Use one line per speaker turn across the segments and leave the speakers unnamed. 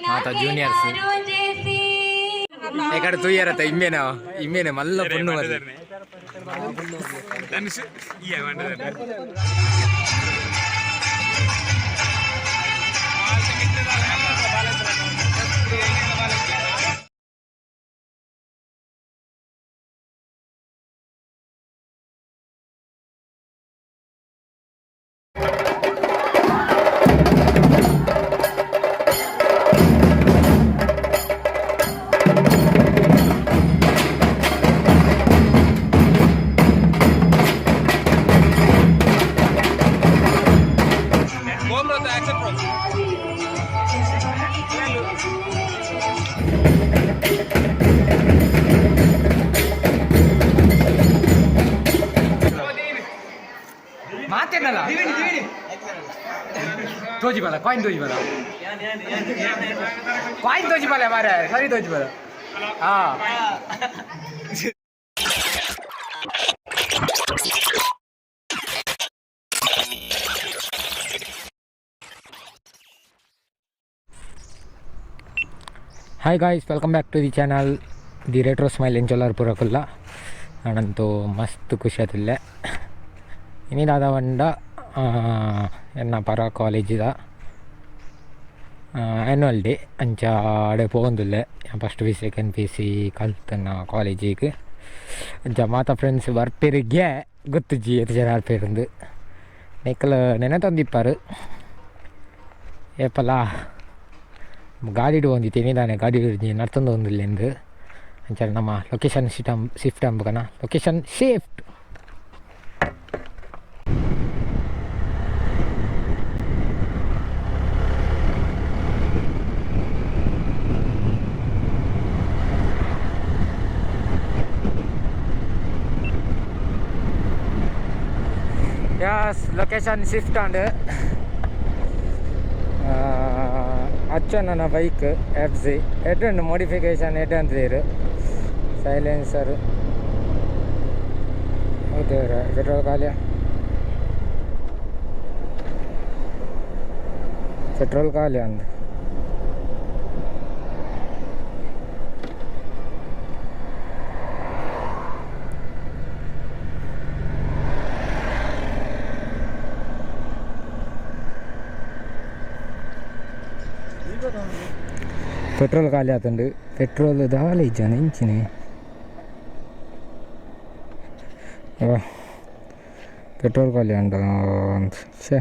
ಮಾತ ಜೂನಿಯರ್ಸ್ ಎಕಡೆ ತೂಯರತ್ತ ಇಮ್ಮೇನ ಇಮ್ಮೇನೆ ಮಲ್ಲ ಪೊಣ್ಣು ಮರಿ. ಮಾತೇನಲ್ಲ ತೋಜಿ ಬಲ ಕಾಯಿನ್ ತೋಜಿ ಬಲ ಕಾಯಿನ್ ತೋಜಿ ಬಲ ಮಾರೆ ಸರಿ ತೋಜಿ ಬಲ. ಹಾ. Hi guys, welcome back to the channel the retro smile. ಎಂಚೊಲ್ಲಾರ್ ಪೂರಕುಲ್ಲ ನಾನಂತೂ ಮಸ್ತ್ ಖುಷಿ ಆತಿಲ್ಲೆ. ಇನಿ ದಾದ ಪಂಡ ಎನ್ನ ಪರ ಕಾಲೇಜಿದ ಆ್ಯನ್ಯುವಲ್ ಡೇ, ಅಂಚ ಆಡೆ ಪೋವೊಂದುಲ್ಲೆ. First P second P C ಕಲ್ತನ ಕಾಲೇಜಿಗೆ. ಅಂಚ ಮಾತ ಫ್ರೆಂಡ್ಸ್ ಬರ್ಪೆರಿಗೆ ಗೊತ್ತುಜ್ಜಿ ಏತ್ ಜನ ಬರ್ಪೆರಿಂದು. ನಿಕುಲು ನೆನತೊಂದಿಪ್ಪರು ಏಪಲ ಗಾಡಿಡ್ ಪೋವೊಂದಿತ್ತೆ, ದಾನೆ ಗಾಡಿ ನಡ್ತೊಂದು ಪೋವೊಂದುಲ್ಲೆಂದು. ಅಂಚ ನಮ್ಮ ಲೊಕೇಶನ್ ಶಿಫ್ಟ್ ಆಂಬುಕನ location shift. Yes, location shift and ಅಚ್ಚನ bike F G ಎಡ್ಡು modification ಎಡ್ಡೆ ಅಂತೀರು ಸೈಲೆನ್ಸರ್ ಹೌದು. ಪೆಟ್ರೋಲ್ ಖಾಲಿಯ, ಪೆಟ್ರೋಲ್ ಖಾಲಿ ಅಂದ್. ಪೆಟ್ರೋಲ್ ಖಾಲಿ ಆತುಂಡು. ಪೆಟ್ರೋಲ್ ದಾಲ ಇಜ್ಜಾನ ಇಂಚಿನೆ. ಪೆಟ್ರೋಲ್ ಖಾಲಿ ಉಂಡು. ಛೇ.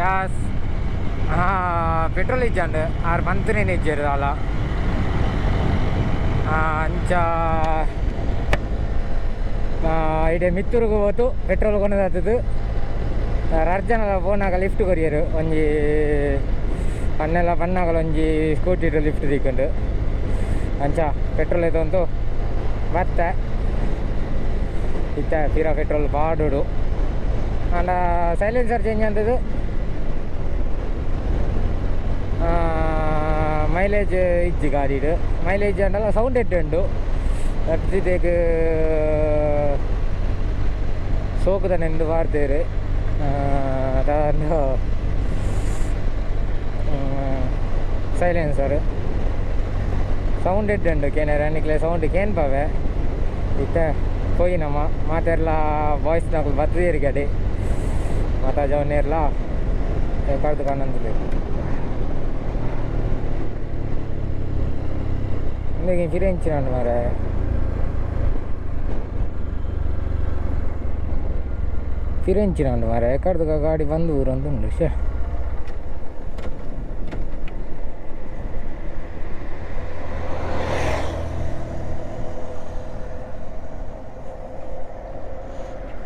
ಯಾಸ್, ಪೆಟ್ರೋಲ್ ಇಜ್ಜಂಡ್ ಆರು ಮಂತ್ನೇನೆ ಇಜ್ಜೆರ್ ದಾಲ. ಅಂಚ ಇಡೆ ಮಿತ್ತೂರುಗು ಪೋತು ಪೆಟ್ರೋಲ್ ಕೊನದಾತದು. ರಡ್ಡ್ ಜನಲ ಪೋನಾಗ ಲಿಫ್ಟ್ ಕೊರಿಯೆರ್. ಒಂಜಿ ಪನ್ನೆಲ ಪನ್ನಾಗಲ ಒಂಜಿ ಸ್ಕೂಟಿಡ್ ಲಿಫ್ಟ್ ತಿಕ್ಕುಂಡು. ಅಂಚ ಪೆಟ್ರೋಲ್ ಎತ್ತೊಂದು ಬತ್ತೆ. ಇತ್ತೆ ಪಿರ ಪೆಟ್ರೋಲ್ ಪಾಡೊಡು. ಆಂಡ ಸೈಲೆನ್ಸರ್ ಚೇಂಜ್ ಅಂತದು ಮೈಲೇಜ್ ಇಜ್ಜಿ ಗಾಡಿಡ್. ಮೈಲೇಜ್ ಅಂಡಲ ಸೌಂಡ್ ಎಡ್ಡೆ ಉಂಡು. ಎಫ್ ಸೋಕುದ ನೆಂದು ಪಾಡ್ದೆರ್. ಸೈಲೆನ್ಸರ್ ಸೌಂಡ್ ಎಡ್ಡೆ ಉಂಡು. ಕೇನೆರೆ ನಿಕ್ಲೆ ಸೌಂಡ್ ಕೇನ್ಪವೆ. ಇತ್ತೆ ಪೋಯಿನಮ್ಮ ಮಾತೆರ್ಲ ಬಾಯ್ಸ್ ನಕುಲು ಬತ್ತುದೆರ್ ಗಡೆ ಮಾತ ಜವನೆರ್ಲ ಕಡ್ದು ಕಾಣೊಂದುಲ್ಲೆರ್. ಇಂದೆಗ್ ಪಿರ ಎಂಚಿನ ಉಂಡು ಮಾರ್ರೆ. ಪಿರ ಎಂಚಿನ ಉಂಡು ಮಾರ್ರೆ. ಕಡ್ದು ಗಾಡಿ ಬಂದು ಊರೊಂದು ಉಂಡು. ಶೇ.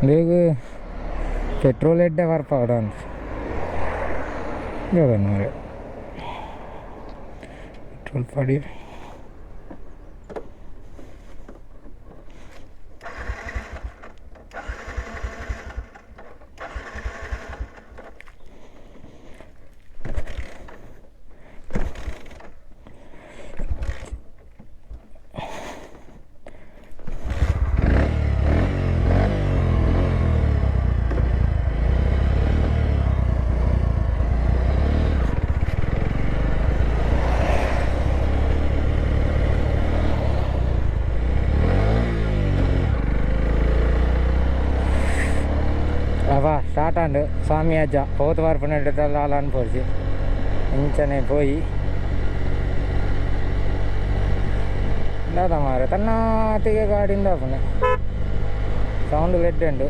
ಬೇಗ ಪೆಟ್ರೋಲ್ ಎಡ್ಡೆ ಬರ್ಪಾವಡ ಅಂತ ಮಾರೆ ಪೆಟ್ರೋಲ್ ಪಾಡಿ. ಅವ ಸ್ಟಾರ್ಟ್ ಆಂಡ್ ಸ್ವಾಮಿ ಅಜ್ಜ ಪೋತು ವಾರ್ಪುನ ಅನ್ಪೋಡ್ಚಿ ಇಂಚನೆ ಪೋಯಿ ದಾದ ಮಾರೆ ತನ್ನಾತಿಗೆ ಗಾಡಿಂದ ಆಪುಂಡು ಸೌಂಡ್ ಲೆಡ್ ಉಂಡು.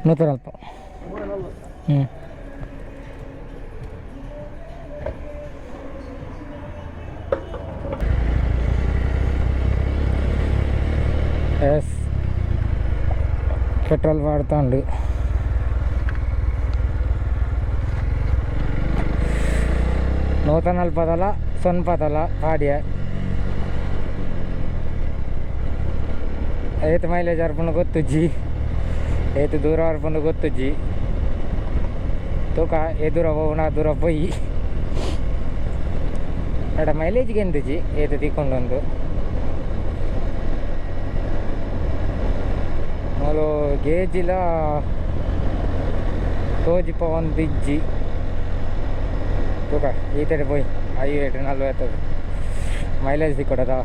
ನೂತನಲ್ಪ. ಹ್ಞೂ ಎಸ್ ಪೆಟ್ರೋಲ್ ಪಾಡ್ತಾ ಉಂಡು. ನೂತನಲ್ಪದಲ ಸೊನ್ಪದಲ ಪಾಡ್ಯ ಏತ್ ಮೈಲೇಜ್ ಅರ್ಪುಂಡು ಗೊತ್ತುಜ್ಜಿ, ಏತ್ ದೂರ ಅರ್ಪುಂಡು ಗೊತ್ತುಜ್ಜಿ. ತೂಕ ಏ ದೂರ ಹೋಗೋಣ ದೂರ ಪೋಯಿ ಎಡ ಮೈಲೇಜ್ಗೆ ಎಂದುಜಿ ಏತ್ ತಿಕ್ಕೊಂಡೊಂದು ಮೂಲು ಗೇಜಿಲ ತೋಜಿಪ ಒಂದು ಇಜ್ಜಿ. ತೂಕ ಈತಡೆ ಪೋಯಿ ಐವೇಟ್ ನಲ್ವತ್ತದು ಮೈಲೇಜ್ ತಿಕ್ಕೊಡದ.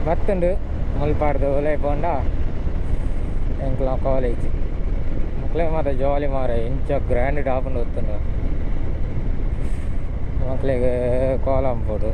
ಬತ್ತುಂಡು ಮುಲ್ಪಾಡ್ದು ಉಲೈ ಪೋಂಡ ಎಂಕ್ಲ ಕಾಲೇಜ್ ಮಕ್ಳೆ ಮಾತ ಜಾಲಿ ಮಾರೆ ಇಂಚ ಗ್ರ್ಯಾಂಡ್ ಆಪುಂಡು ಗೊತ್ತುಂಡು ಮಕ್ಳಿಗೆ ಕೋಲಾಂಪೊಡು.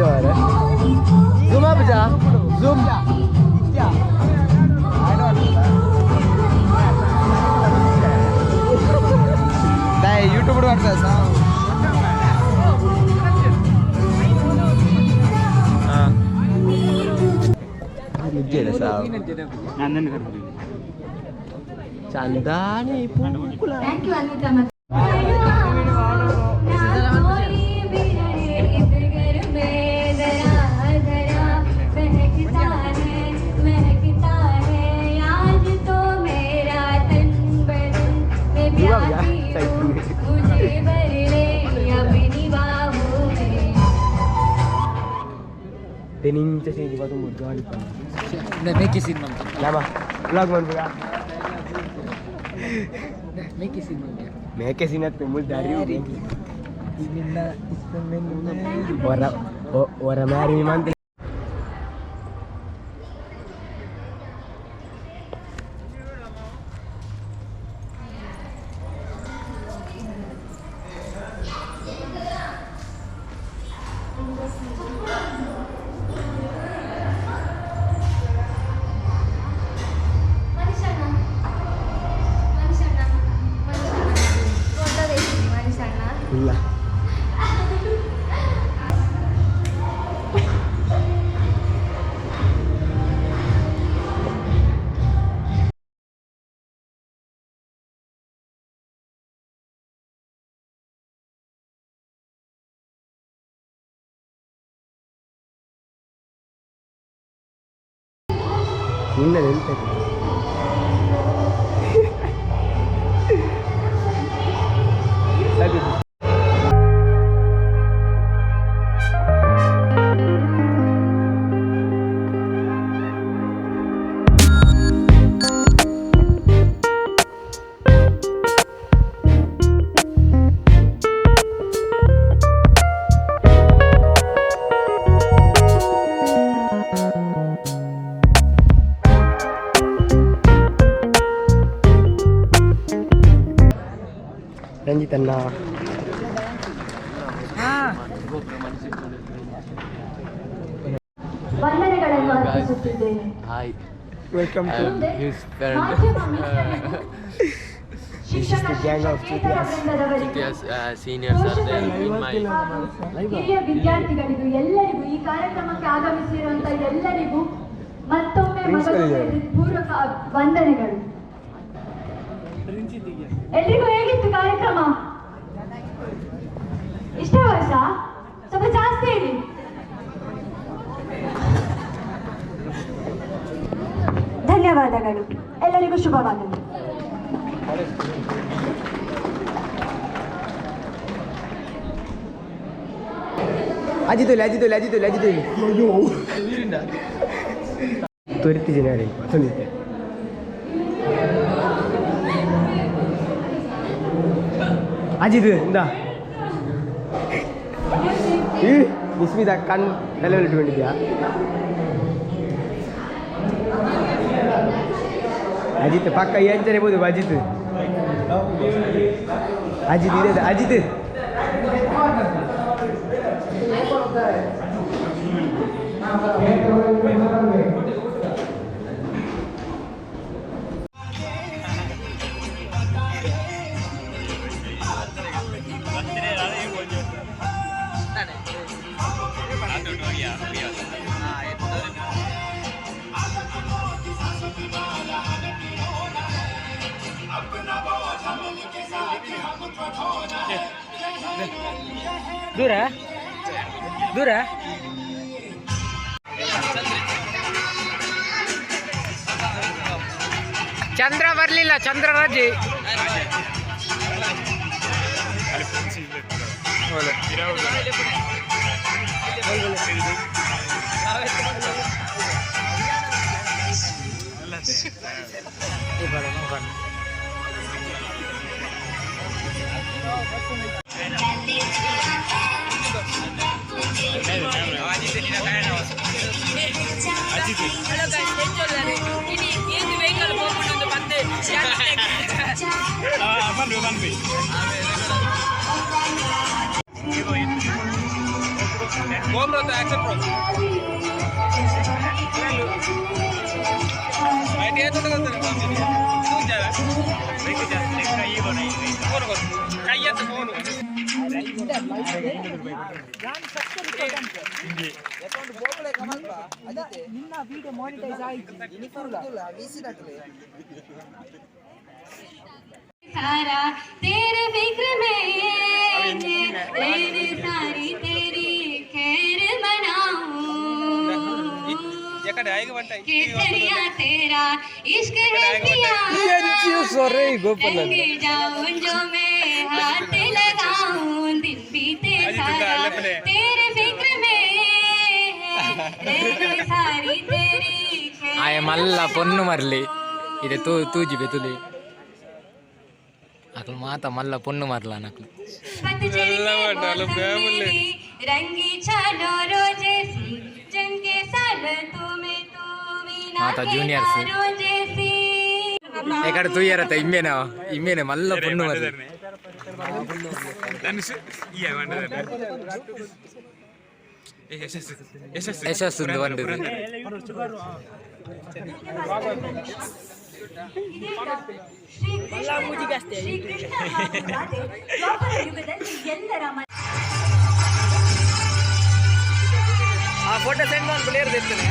ತೋಜಾರೆ ಜೂಮ್ ಆಪುಜಾ ಜೂಮ್.
ಯೂಟ್ಯೂಬ್ ಮಾಡ್ತಾ song.
Chandani ಪೂಕುಲ.
Thank you Anvita. ಮತ್ತು
ತೆನಿಂಚ ಸೇರಿ ಬದು ಮುದ್ದು ಆಡಿಪ್ಪ.
ಮೇಕಿ ಸೀನ್ ಮಂತ.
ನಾಮ ವ್ಲಾಗ್ ಮನ್ಪುಗ.
ಮೇಕಿ ಸೀನ್ ಮಂತ.
ಮೇಕೆ ಸೀನತ್ ಮುಲ್ ದಾರಿ. ಹೊರ ಹೊರ ಮ್ಯಾರಿ ಮಂತ್.
ಮನುಷ್ಯಣ್ಣ, ಮನುಷ್ಯಣ್ಣ, ಮನುಷ್ಯಣ್ಣ, ಫೋಟೋ ತೆಗಿತೀನಿ ಮನುಷ್ಯಣ್ಣ.
ಇಲ್ಲ. ನಿನ್ನ ನೆನಪು. ಸರಿ. ರಂಜಿತ್ ಅಣ್ಣ.
ವಂದನೆಗಳನ್ನು ಅರ್ಪಿಸುತ್ತಿದ್ದೇನೆ.
Hi,
welcome to
I'm his parent.
ಮಾಧ್ಯಮ ಮಿತ್ರರಿಗೂ, ಶಿಕ್ಷಕ
the gang of
ಶಿಕ್ಷಕೇತರ ವೃಂದದವರಿಗೂ,
Yes, seniors are there in my
ಹಾಗೂ ಹಿರಿಯ ವಿದ್ಯಾರ್ಥಿಗಳಿಗೂ, ಎಲ್ಲರಿಗೂ, ಈ ಕಾರ್ಯಕ್ರಮಕ್ಕೆ ಆಗಮಿಸಿರುವಂತ ಎಲ್ಲರಿಗೂ ಮತ್ತೊಮ್ಮೆ
Principal
ಮಗದೊಮ್ಮೆ
ಇದ್ದಾರೆ.
ಪೂರ್ವಕ ವಂದನೆಗಳು. ಎಲ್ರಿಗೂ ಹೇಗಿತ್ತು ಕಾರ್ಯಕ್ರಮ? ಇಷ್ಟೇ ವರ್ಷ ಸ್ವಲ್ಪ ಜಾಸ್ತಿ ಹೇಳಿ. ಧನ್ಯವಾದಗಳು. ಎಲ್ಲರಿಗೂ ಶುಭವಾಗಲಿ.
ಅಜಿತ್ ಇಲ್ಲ, ಅಜಿತ್ ಇಲ್ಲ, ಅಜಿತ್ ಇಲ್ಲ, ಅಜಿತ್ ಇಲ್ಲ. ತೊರಿತಿದ್ದೀನಿ ತಂದಿದ್ದೆ. ಅಜಿತ್ ಇಂದ ಈ ವಿಸ್ಮಿತ ಕಣ್ ತಲೆ ಇಟ್ಕೊಂಡಿದ್ಯಾ? ಅಜಿತ್ ಪಕ್ಕ ಎಂಚನೆ ಬೋದು. ಅಜಿತ್, ಅಜಿತ್ ಇದೆ, ಅಜಿತ್.
ದೂರ ದೂರ. ಚಂದ್ರ ಬರಲಿಲ್ಲ, ಚಂದ್ರ ರಜೆ.
ಹಲೋ ಗೈಸ್, ಎಂಚೊಲ್ಲಾರೆ ಇನಿ ಏತ್ ವೆಹಿಕಲ್ ಪೋಪುಂಡು ಪಂದ್.
सारा तेरे फिक्र में तेरे सारी तेरी खैर मनाऊं केसरिया तेरा इश्क है पिया रंग जाऊं जो मैं हाथ लगाऊं दिन बीते सारा तेरे फिक्र में रहने सारी तेरी खैर
ಆಯ ಮಲ್ಲ ಪೊನ್ನು ಮರ್ಲಿ ಇದೆ ತೂ ತೂಜಿ ಬೆತುಲಿ ಅಕ್ಲು ಮಾತ ಮಲ್ಲ ಪೊನ್ನು ಮರ್ಲ ನಕ್ಲು.
पतझड़ के मौसम में भी रंगी छानो रोजेसी जन के साल तुम्हें तू बिना
ಮಾತಾ
के
juniors.
तारों जैसी.
ಎಕಡೆ ತೂಯರತ್ತ ಇಮ್ಮೇನ ಇಮ್ಮೇನೆ ಮಲ್ಲ ಪೊನ್ನು ಮರ್ಲಿ. ಯಶಸ್ಸು ಬಂದಿದೆ.
ಶ್ರೀ ಕೃಷ್ಣ ಹಾಗೂ ರಾಧೆ ದ್ವಾಪರ ಯುಗದಲ್ಲಿ ಎಲ್ಲರ ಮನ
ಆ ಫೋಟೋ ಸೆಂಡ್ ಮಾಡಿ ಪ್ಲೇಯರ್ ಇರ್ತಾನೆ.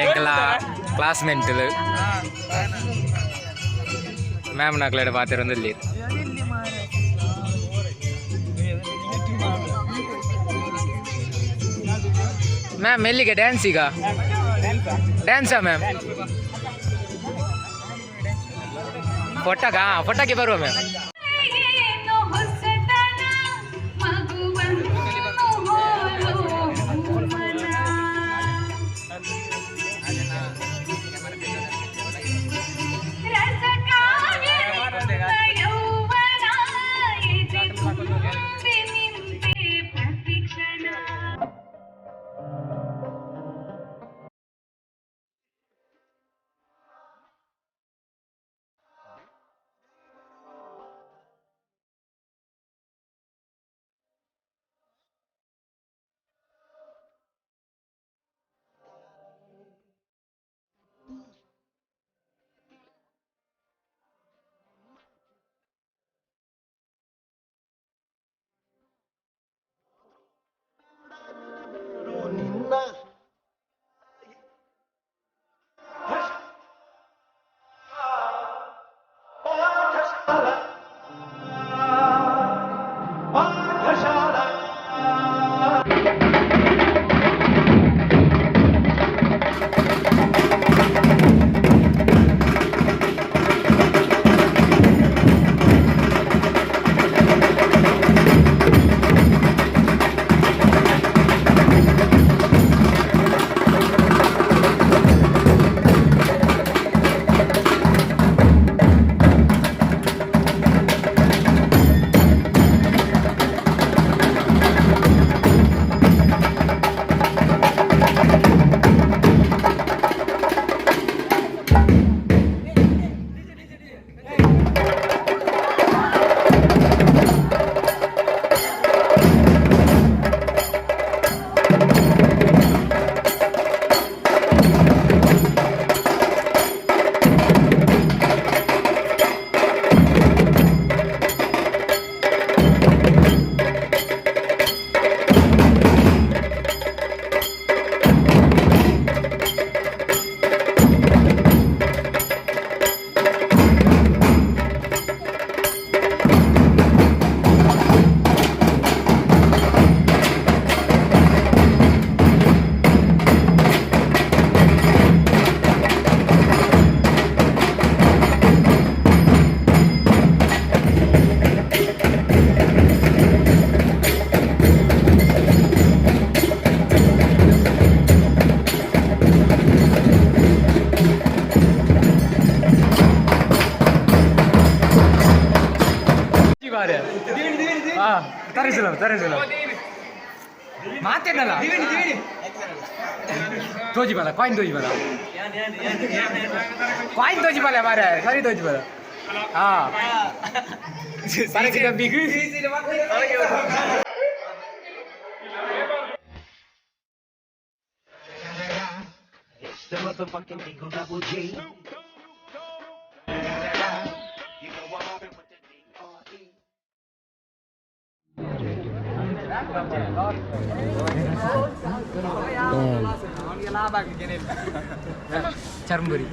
ಎಂಕಲ ಕ್ಲಾಸ್ಮೇಟ್ ಮ್ಯಾಮ್ ನಕ್ಲೆಡ ಪಾತಿರೊಂದಿಲ್ಲಿ. ಮ್ಯಾಮ್ ಎಲ್ಲಿಗೆ ಡ್ಯಾನ್ಸ್ ಈಗ? ಡ್ಯಾನ್ಸಾ ಮ್ಯಾಮ್? ಫೋಟೋಗಾ? ಫೋಟೋಕ್ಕೆ ಬರುವ ಮ್ಯಾಮ್.
ಏನು ಹೊಸತನ ಮಗುವನ್ನು ಹೋಲೋ ಮನ. ರಸಕಾವ್ಯದಿಂದ ಯೌವನ ಎದೆ ತುಂಬಿ ನಿಂತೆ ಪ್ರತಿಕ್ಷಣ.
ತರಿಸಲ ತರಿಸಲ ಮಾತೇನಲ್ಲ ತೋಜಿ ಬಲ ಕಾಯಿನ್ ತೋಜಿ ಬಲ ಕಾಯಿನ್ ತೋಜಿ ಬಲ ಮಾರೆ ಸರಿ ತೋಜಿ ಬಲ ಹಾ ಸರಕಿದ ಬಿಗ್ ಚರ್ಮುರಿ.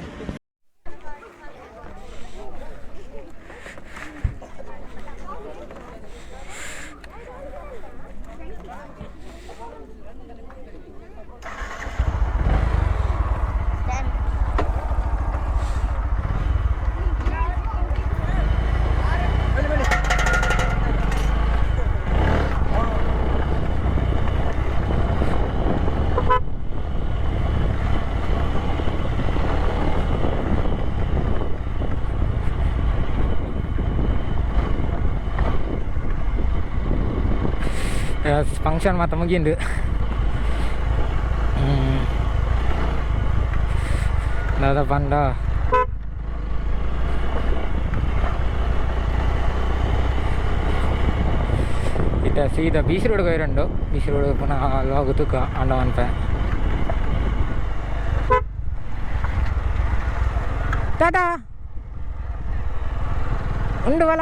ಫಂಕ್ಷನ್ ಮಾತ್ರ ಮುಗಿಂದು ದಾದ ಪಂಡ ಇತ್ತ ಸೀದಾ ಬೀಚ್ ರೋಡ್ ಹೋಯ್ರಂಡು. ಬೀಚ್ ರೋಡ್ ಪುನಃ ಲಾಗ್ ತುಕ್ಕ ಅಂಡ ಅನ್ಪೆ. ಟಾಟಾ ಉಂಡು ವಲ.